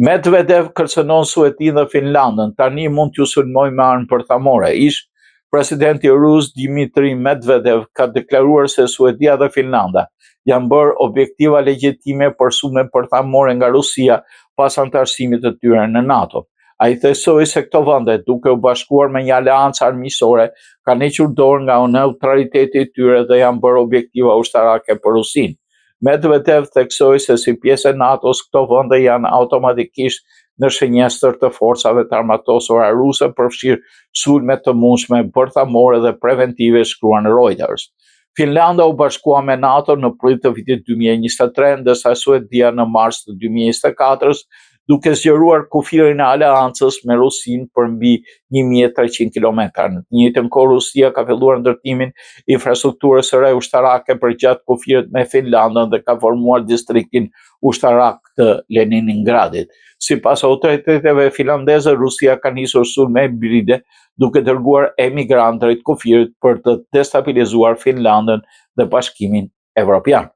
Medvedev kërcënon Suedinë dhe Finlandën, tani mund t'ju sulmoj me armë bërthamore. Ish presidenti rus Dmitry Medvedev ka deklaruar se Suedia dhe Finlanda janë bërë objektiva legjitime për sulme bërthamore nga Rusia pas anëtarësimit të tyre në NATO. Ai theksoi se këto vende, duke u bashkuar me një aleancë armiqësore, kanë hequr dorë nga neutraliteti i tyre dhe janë bërë objektiva ushtarake për Rusinë. Medvedev theksoi se si pjesë e NATO-s këto vende janë automatikisht në shënjestër të forcave të armatosura ruse, përfshirë sulme të mundshme bërthamore dhe preventive, shkruan Reuters. Finlanda u bashkua me NATO në prill të vitit 2023, ndërsa Suedia në mars të 2024-s, duke zgjeruar kufirin e aleancës me Rusinë për mbi 1300 kilometra. Në të njëjtën kohë, Rusia ka filluar ndërtimin e infrastrukturës së re ushtarake përgjatë kufirit me Finlandën dhe ka formuar distriktin ushtarak të Leningradit. Sipas autoriteteve finlandeze, Rusia ka nisur sulme hibride duke dërguar emigrantë drejt kufirit për të destabilizuar Finlandën dhe Bashkimin Evropian.